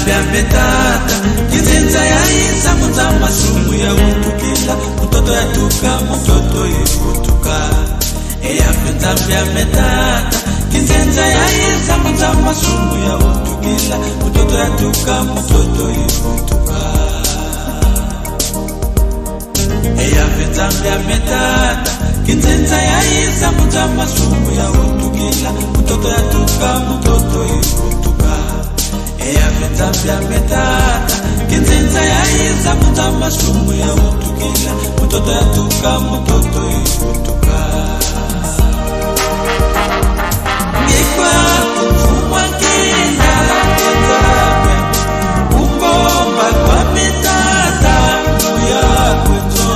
Nzambe ametata kinzenza ya isangunza masumu ya utukila mutoto yatuka mutoto ikutuka eyafe Nzambe ametata kinzenza ya isangunza masumu ya utukila mutoto yatuka mutoto ikutuka eyafe Nzambe ametata kinzenza ya isangunza masumu ya utukila mutoto yatuka mutoto ikutuka eyafe Nzambe ametata kinzenza ya isangunza masumu ya utukila mutoto yatuka mutoto ikutuka ngikwa kumfumwa kenda Nzambe umbomba kwa mitata muya kwetu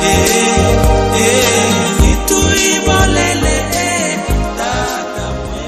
eh eh ituibolele eh tata mwe.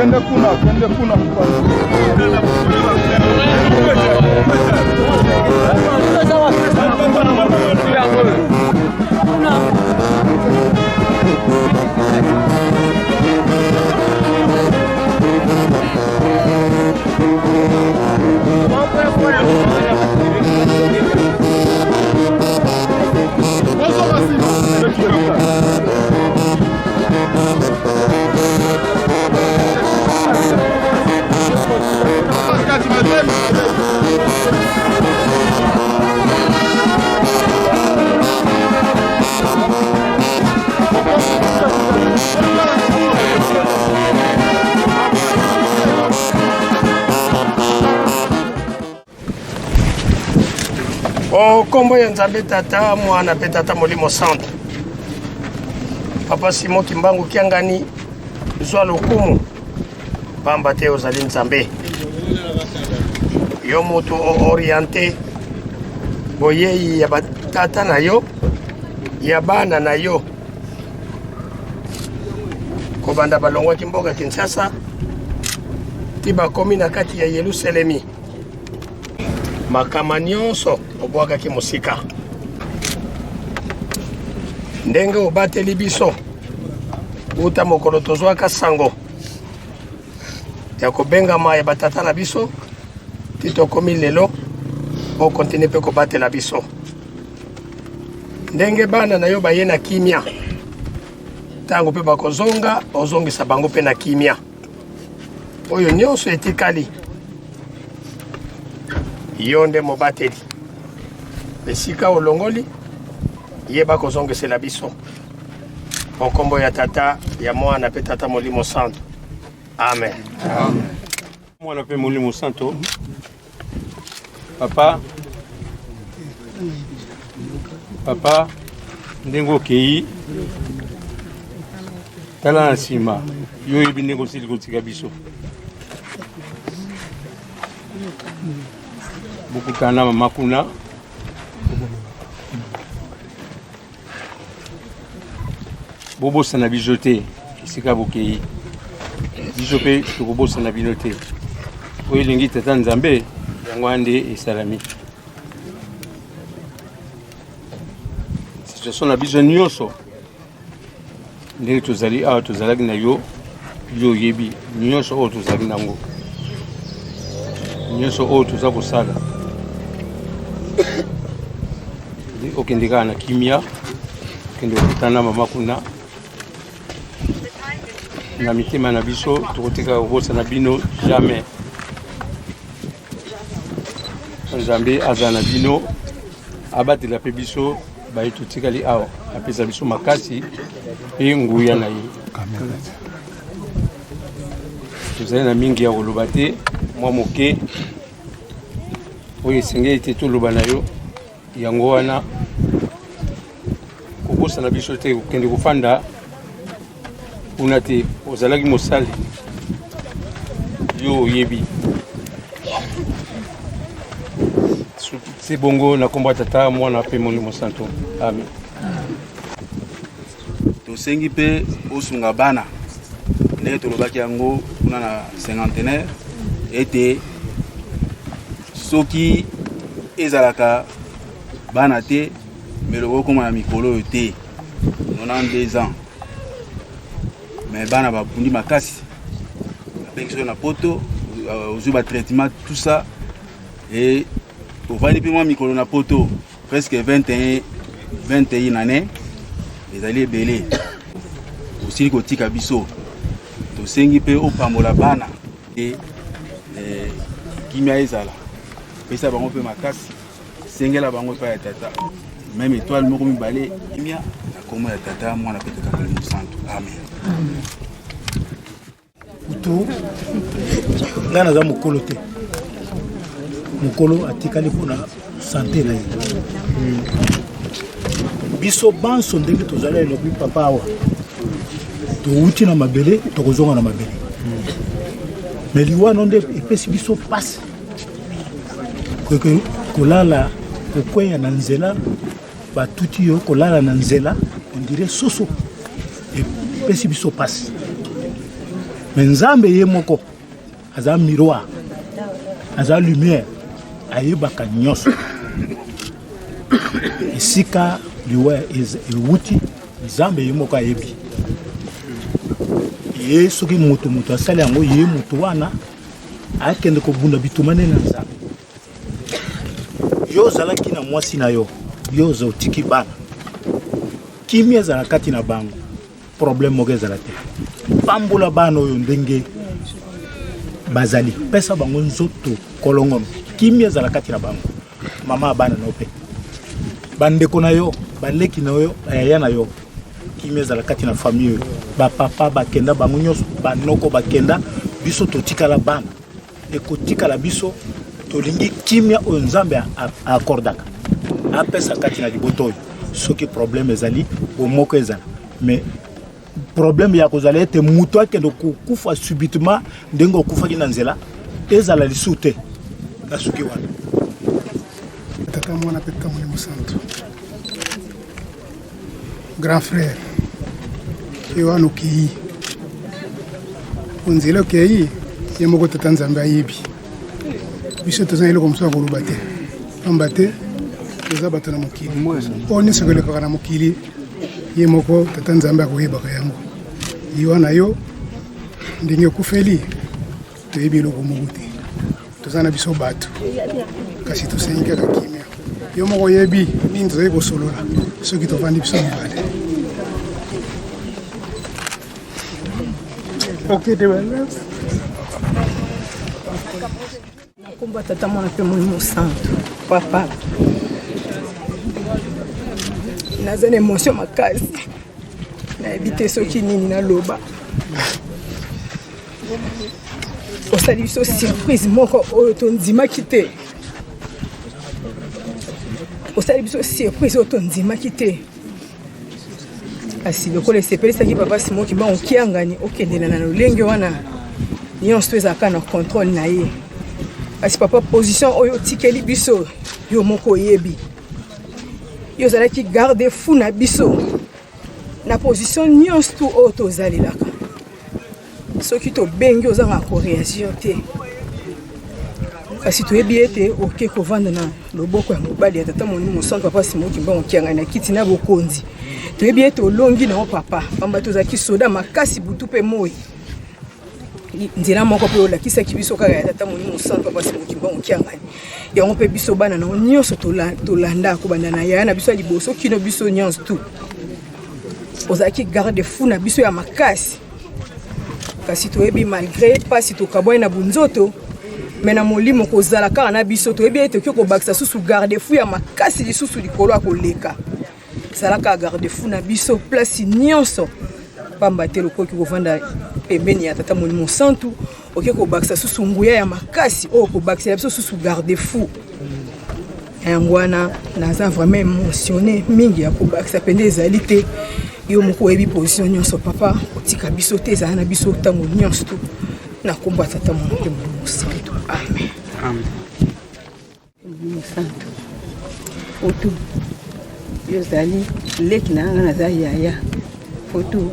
Kende kuna, kende kuna. O nkombo ya Nzambe Tata, Mwana mpe Tata Molimo Santu. Papa Simon Kimbangu Kiangani, zwa lokumu, pamba te ozali Nzambe. Yo moto o oriente boyei ya batata na yo, ya bana na yo, kobanda balongwaki mboka Kinshasa ti bakomi na kati ya Yelusalemi. Makama nyonso obwakaki mosika. Ndenge obateli biso uta mokolo tozwaka sango ya kobengama ya batata na biso ti tokomi lelo, okontinue mpe kobatela biso. Ndenge bana na yo baye na kimia, ntango mpe bakozonga, ozongisa bango mpe na kimia. Oyo nyonso etikali, yo nde mobateli. Esika olongoli, yeba kozongisela biso. O nkombo ya Tata, ya Mwana mpe Tata Molimo Santu. Amen. Amen. Mwana mpe Molimo Santo. Papa, papa, ndenge okei, tala na nsima, yo oyebi ndenge osili kotika biso. Bokutana na mama kuna. Bobosana biso te esika bokei, biso mpe tokobosana bino te. Oyo elingi Tata Nzambe, yango wana nde esalami. Situation na biso nyonso ndenge tozali awa, tozalaki na yo, yo oyebi nyonso oyo tozali nango, nyonso oyo toza kosala. Okende kaka na kimia, okende kokutana mama kuna na mitema na biso, tokotika kobosana bino jamais. Nzambe aza na bino, abatela mpe biso baye totikali awa, apesa biso makasi mpe nguya na ye. Tozali na mingi ya koloba te, mwa moke oyo esengeli te toloba na yo, yango wana kobosana biso te, kokende kofanda kuna te. Ozalaki mosali, yo oyebi se bongo. Na nkombo ya Tata, Mwana mpe Molimo Santo, amen. Tosengi mpe osunga bana ndenge tolobaki yango kuna na cinquantenaire, ete soki ezalaka bana te, meloko okóma na mikolo oyo te, 92 ans. Mais bana babundi makasi, babengi soki na poto, ozwi batraitement, tout ça, et ovandi mpe mwa mikolo na poto, presque 21 21 année ezali ebele. Osili kotika biso, tosengi mpe opambola bana e kimia ezala, pesa bango mpe makasi, sengela bango epai ya Tata, même étoile moko mibale, kimia, na kombo ya Tata, Mwana mpe Tata Molimo Santo, amen. Kutu ngai naza mokolo te, mokolo atikali mpona sante na ye. Biso banso ndenge tozali, elobi papa awa, towuti na mabele, tokozonga na mabele. Me liwa no nde epesi biso mpasi, kolala, kokweya na nzela, batuti yo, kolala na nzela ondire soso, epesi biso mpasi. Mais Nzambe ye moko aza miroir, aza lumière, ayebaka nyonso. Esika liwa ewuti, Nzambe ye moko ayebi. Ye soki moto moto asali yango, ye moto wana akende kobunda bituma nde na Nzambe. Yo ozalaki na mwasi na yo, yo oza otiki bana, kimia ezala kati na bango, problème moko ezala te. Pambola bana oyo ndenge bazali, pesa bango nzoto kolongono, kimia ezala kati na bango. Mama ya bana na yo mpe bandeko na yo, baleki na yo, bayaya na yo, kimia ezala kati na famille oyo. Bapapa bakenda bango nyonso, banoko bakenda, biso totikala bana. Ekotikala biso tolingi kimia oyo Nzambe akordaka apesa kati na libota oyo. Soki problème ezali, bomoko ezala, mais problème ya kozala ete moto akende kokufa subitement ndenge okufaki na nzela ezala lisusu te. Nasuki wana. Tata, Mwana mpe Tata Molimo Santu. Grand frère, ye wana okei onzela, okei ye moko Tata Nzambe ayebi. Biso toza na eloko mosusu ya koloba te, pamba te toza bato na mokili. Oyo nyonso kolekaka na mokili, ye moko Tata Nzambe akoyebaka yango. Liwa na yo, ndenge okufeli, toyebi eloko moko te. Toza na biso bato, kasi tosengi kaka kimia. Yo moko oyebi nini tozali kosolola soki tovandi biso mibale. Okende balasi. Na nkombo ya Tata, Mwana mpe Molimo Santu. Papa, naza na emotion makasi, nayebi te soki nini naloba. Osali biso surprise moko oyo tondimaki te. Osali biso surprise oyo tondimaki te, kasi lokola esepelisaki papa Simon Kimbangu Kiangani, okendela na lolenge wana nyonso to ezalaka na contrôle na ye. Kasi papa, position oyo otikeli biso, yo moko oyebi. Yo ozalaki garde fou na biso na position nyonso tu oyo tozalelaka. Soki tobengi, ozanga koréagir te, kasi toyebi ete oke kovanda na loboko ya mobali ya Tata Molimo Mosantu, papa Simon Kimbangu Kiangani, na kiti na bokonzi. Toyebi ete olongi na yo, papa, pamba tozalaki soda makasi butu mpe moi. Nzela moko mpe olakisaki biso kaka ya Tata Molimo Mosantu, papa Simon Kimbangu Kiangani. Yango mpe biso bana na yo nyonso tolanda, kobanda na yaya na biso ya liboso kino biso nyonso tu. Ozalaki garde fou na biso ya makasi, kasi toyebi malgré mpasi tokabwani na bunzoto, mais na molimo kozala kaka na biso. Toyebi ete okoki kobakisa susu garde fou ya makasi lisusu likolo ya koleka. Ezala kaka garde fou na biso place nyonso, pamba te lokoki kovanda pembeni ya Tata Molimo Santu, okoki kobakisa susu nguya ya makasi oyo kobakisela biso susu garde fou. Yango wana naza vraiment émotionné mingi, ya kobakisa mpenza ezali te. Yo moko oyebi position nyonso, papa. Kotika biso te, ezala na biso ntango nyonso to na nkombo ya Tata, Mwana mpe Molimo Santu. Amen, amen. Molimo Santu otu, yo ozali leki na nga, naza yaya. Fotu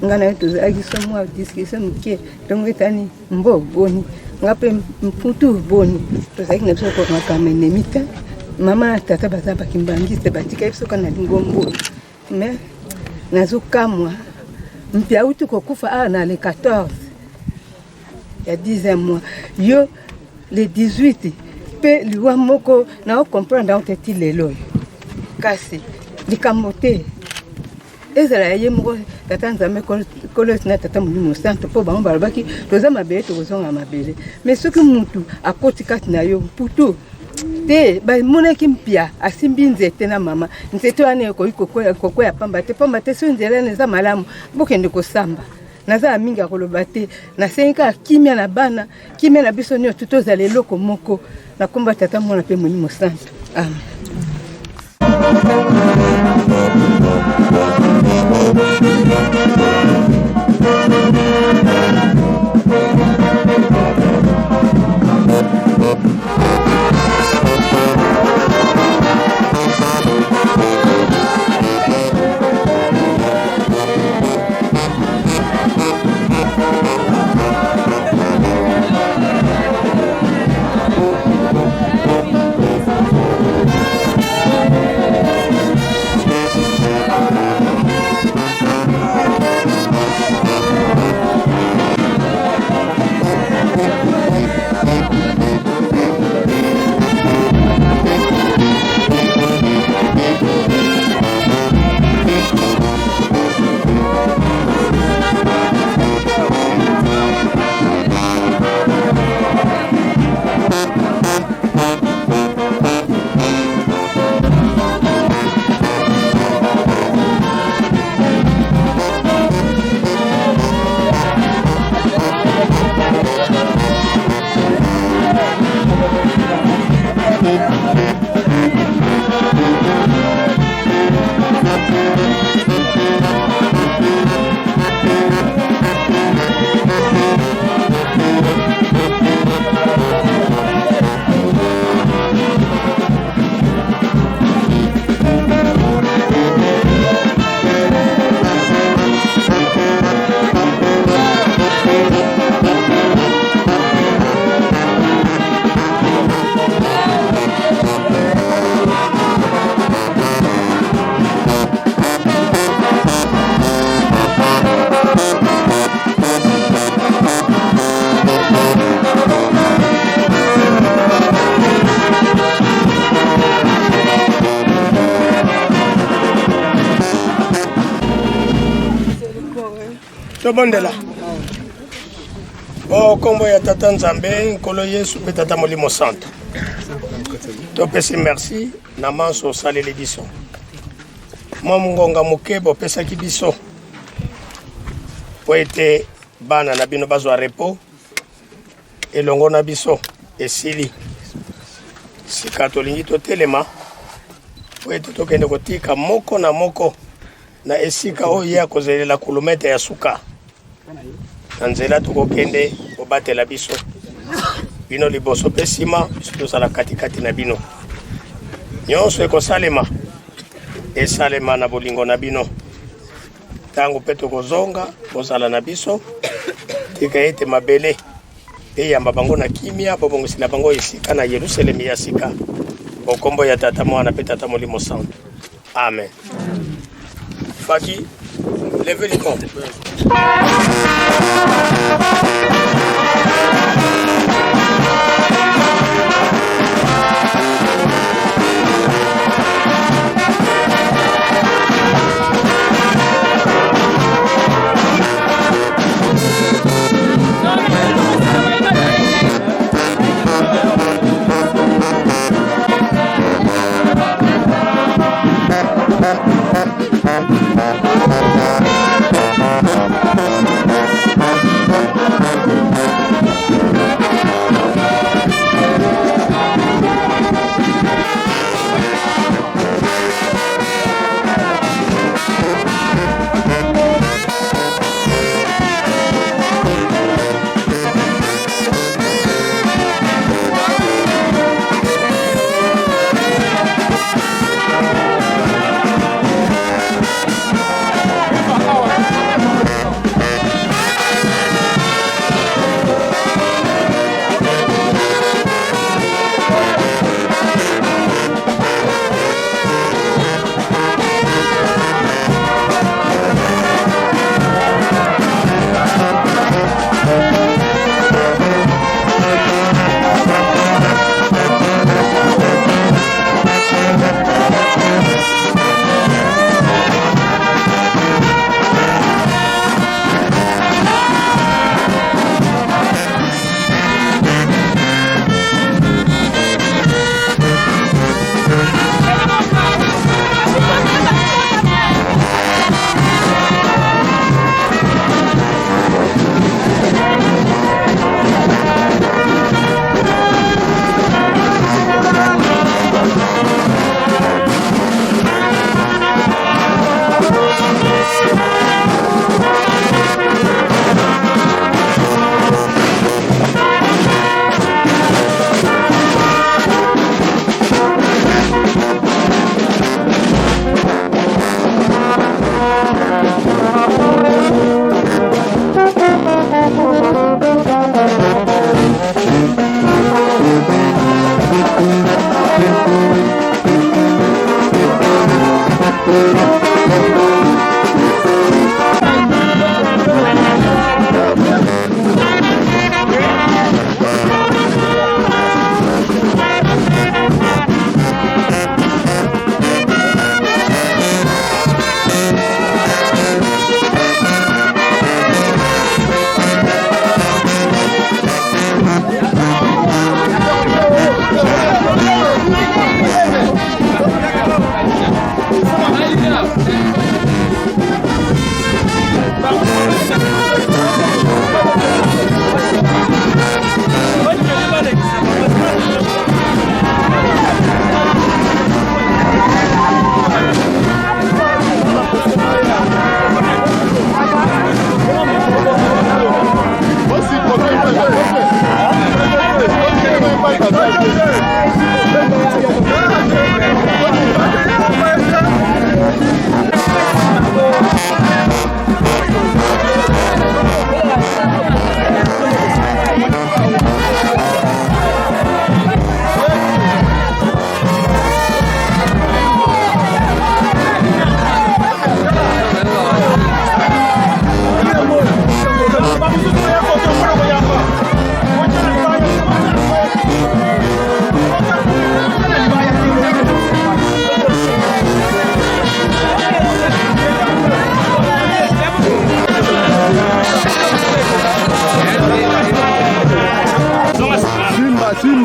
nga na yo tozalaki so mwa discussion moke ntongo etani mbo boni nga mpe mputu boni. Tozalaki na biso makambo enemi te. Mama na tata baza bakimbangiste, batikali biso kaka na lingombo. Mais nazokamwa, mpe auti kokufa awa na le 14 ya 10 mois, yo le 18 mpe liwa moko. Naocomprendre yango te ti lelo oyo, kasi likambo te, ezala ya ye moko Tata Nzambe Nkolo na Tata Molimo Santo, mpo bango balobaki toza mabele, tokozonga mabele. Mais soki mutu akoti kati na yo, mputu te, bamonaki mpia asimbi nzete na mama, nzete wana ekoki kokwea pamba te, pamba te soki nzela wana eza malamu, bokende kosamba. Naza na mingi ya koloba te. Nasengi kaka kimia na bana, kimia na biso nyonso, tozala eloko moko na komba Tata, Mwana mpe Molimo Santo. Amen. Tobondela. O nkombo ya Tata Nzambe, Nkolo Yesu mpe Tata Molimo Santo, topesi merci na manso osaleli biso. Mwa ngonga moke bopesaki biso mpo ete bana na bino bazwa repos elongo na biso esili. Sika tolingi totelema mpo ete tokende kotika moko na moko na esika oyo ye akozelela kulumete ya suka. Na nzela tokokende kobatela biso bino liboso mpe nsima, biso tozala katikati na bino. Nyonso ekosalema esalema na bolingo na bino. Ntango mpe tokozonga, bozala na biso. Tika ete mabele eyamba bango na kimia, bobongisela bango esika na Yerusalemi ya sika. Okombo ya Tata, Mwana mpe Tata Molimo Santu. Amen. Faki, levez les comptes.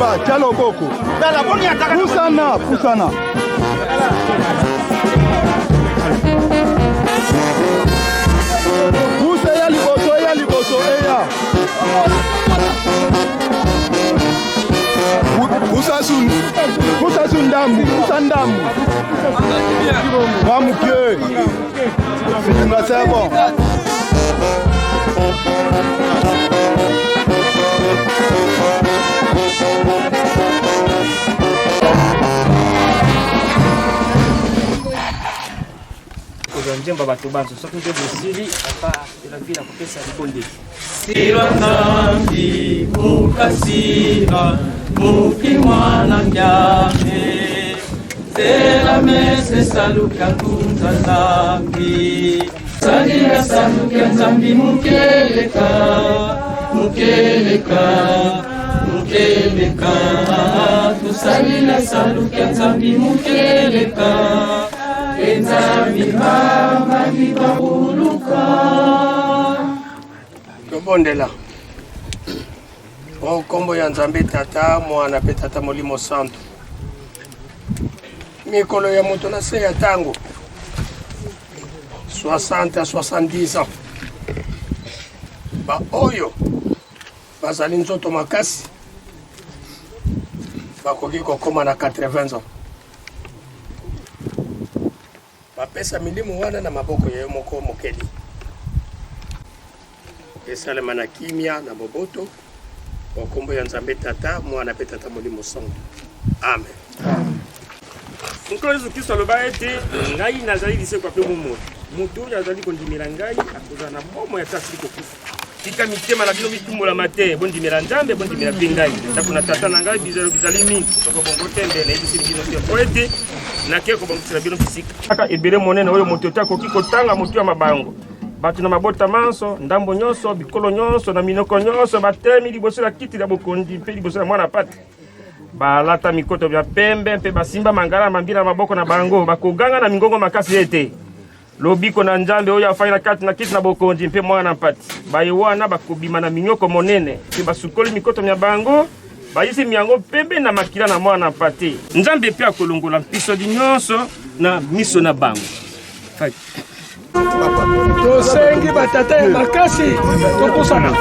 Simba, tia loboko. Pusana, pusana. Pusa eya liboso, eya liboso, eya. Pusa su, pusa su ndambu, pusa ndambu. Mwa moke. Simba, c'est bon. Kozwa nzembo ya bato banso soki nzembo esili papa de la ville akopesa libondeli. Silwa Nzambi mukasila muki mwana ngyame Zela mese saluka nkunza Nzambi Salila saluka Nzambi mukeleka mukeleka mukeleka Tusalila saluka Nzambi mukeleka Enzambi bambangi babuluka Tobondela. O nkombo ya Nzambe Tata, Mwana mpe Tata Molimo Santu. Mikolo ya moto na se ya ntango 60 à 70 ans, baoyo bazali nzoto makasi bakoki kokoma na 80 ans. Bapesa milimo wana na maboko ya yo moko Mokeli. Esalema na kimia na boboto o kombo ya Nzambe Tata, Mwana pe Tata Molimo Santu. Amen. Nkolo Yesu Kristo aloba ete ngai nazali lisekwa mpe bomoi. Moto oyo azali kondimela ngai akozala na bomoi ata asili kokufa. Tika mitema na bino mitumbolama te, bondimela Nzambe, bondimela mpe ngai. Ndako na Tata na ngai bizalo bizali mingi, soko bongo te nde nayebiseli bino te, mpo ete nakei kobongisela bino bisika. Kaka ebele monene oyo moto te akoki kotanga motu ya mabango bato na mabota manso, ndambo nyonso, bikolo nyonso na minoko nyonso batelemi liboso ya kiti ya bokonzi mpe liboso ya mwana mpate. Balata mikoto bya pembe mpe basimba mangala mambi na maboko na bango, bakoganga na mingongo makasi ete Lobiko na Nzambe oyo afandi na kati na kiti na bokonzi mpe mwana na mpati. Baye wana bakobima na minyoko monene mpe basukoli mikoto mya bango, bayisi myango pembe na makila na mwana na mpate. Nzambe mpe akolongola mpisoli nyonso na miso na bango. Tosengi batata ya makasi topusana.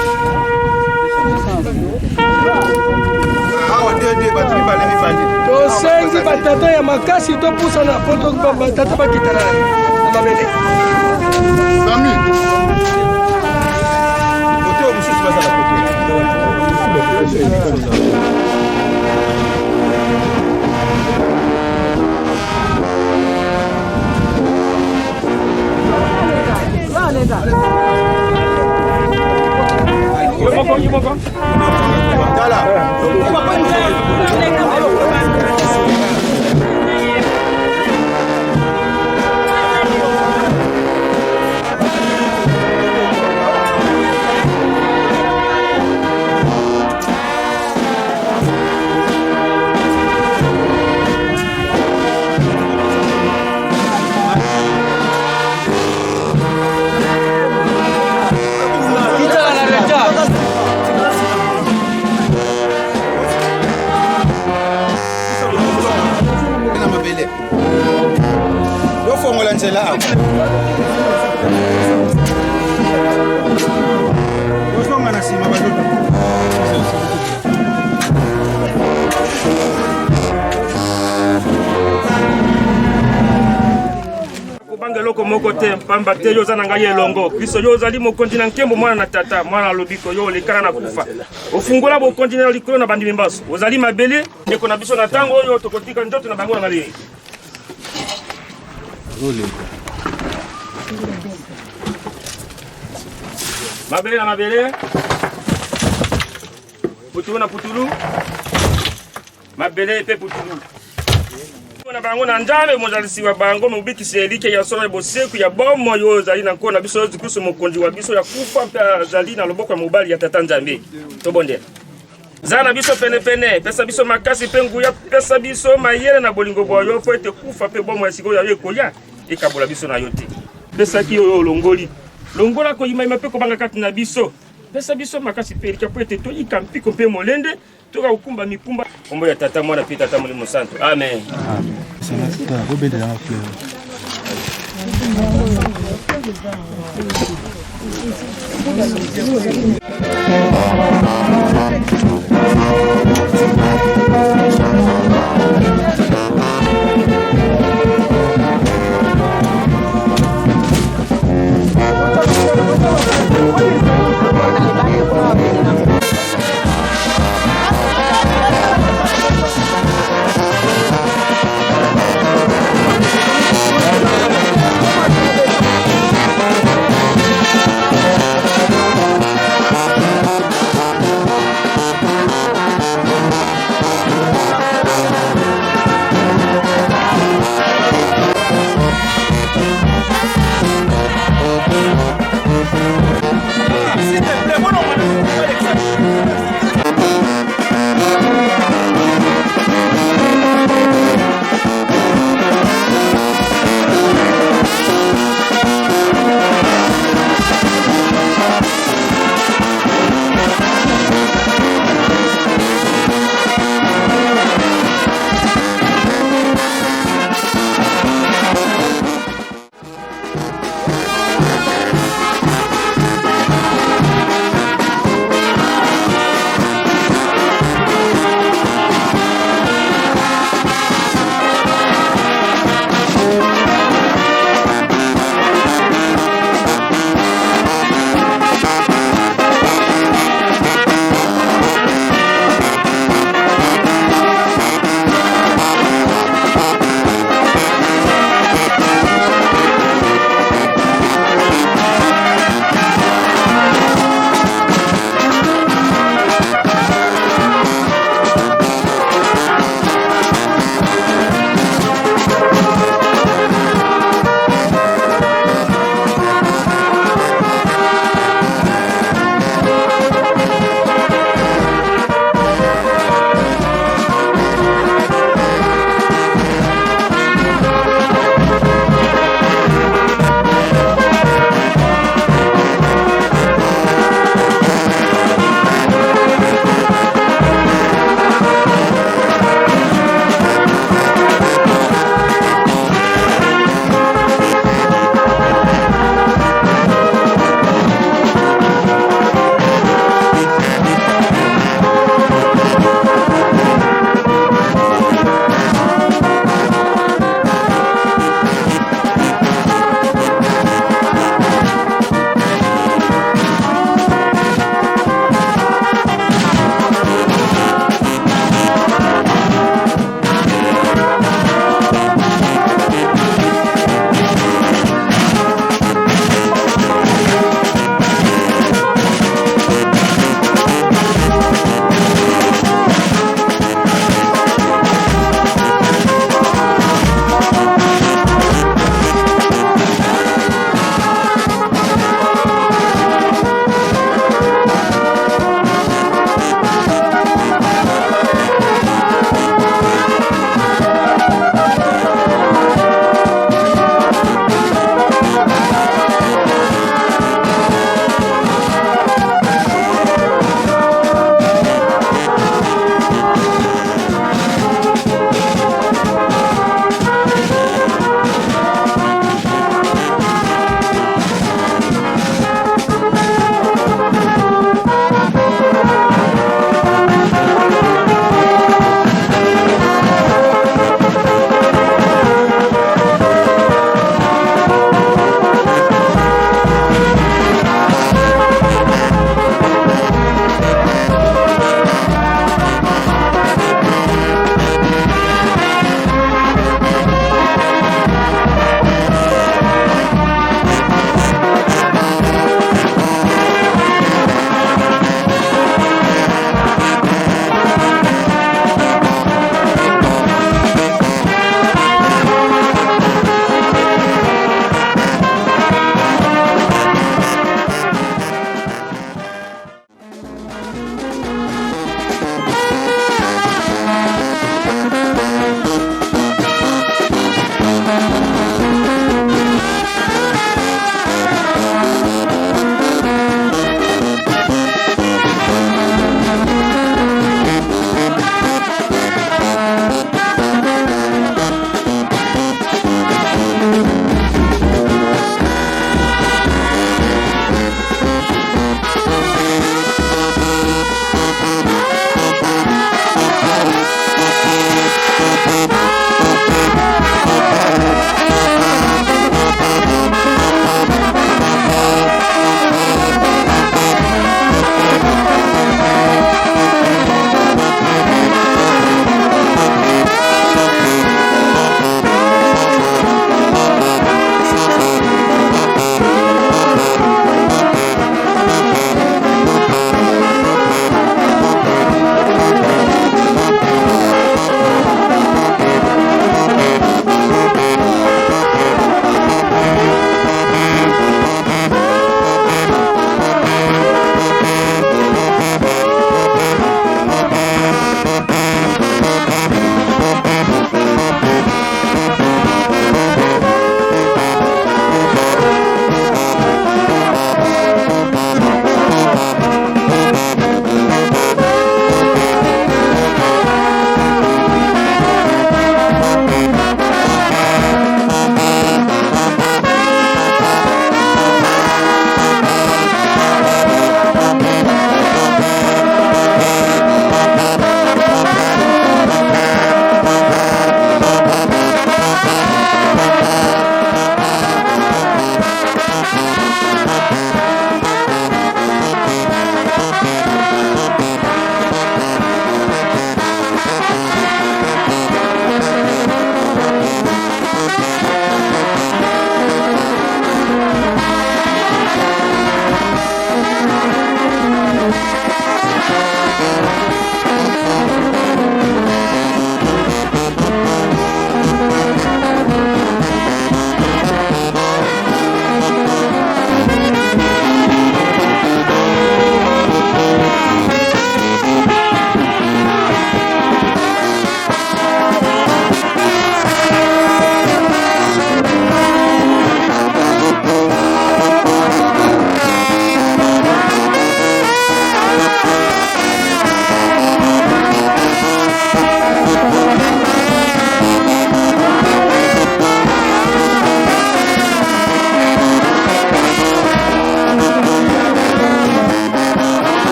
Tosengi batata ya makasi topusana po batata bakita na mabele. Sami. Kote oyo mosusu bazala kote. Na mabele yofongola nzela awa ozonga na nsima bazoto. Kobanga eloko moko te, mpamba te yo oza na ngai elongo. Kristo, yo ozali mokonzi na nkembo, mwana na tata, mwana na lobiko, yo olekana na kufa. Ofungola bokonzi na yo likolo na bandimi banso. Ozali mabele, ndeko na biso na ntango oyo tokotika nzoto na bango na mabele. Mabele na mabele, putulu na putulu, mabele mpe putulu na bango na Nzambe mozalisi wa bango, mobikisi ya elikya ya solo ya bosekwi ya bomoi oyo ezali na Nkolo na biso Yesu Kristo, mokonzi wa biso ya kufa mpe azali na loboko ya mobali ya Tata Nzambe. Tobondela. Zala na biso penepene, pesa biso makasi mpe nguya, pesa biso mayele na bolingo bwa yo, mpo ete kufa mpe bomoi ya sikoyo ya yo ekoya ekabola biso na yo te. Pesaki oyo olongoli, longola koyimayima mpe kobanga kati na biso. Pesa biso makasi mpe elikya mpo ete toyika mpiko mpe molende toka kokumba mikumba. Kombo ya Tata, Mwana mpe Tata Molimo Santo. Amen. Amen.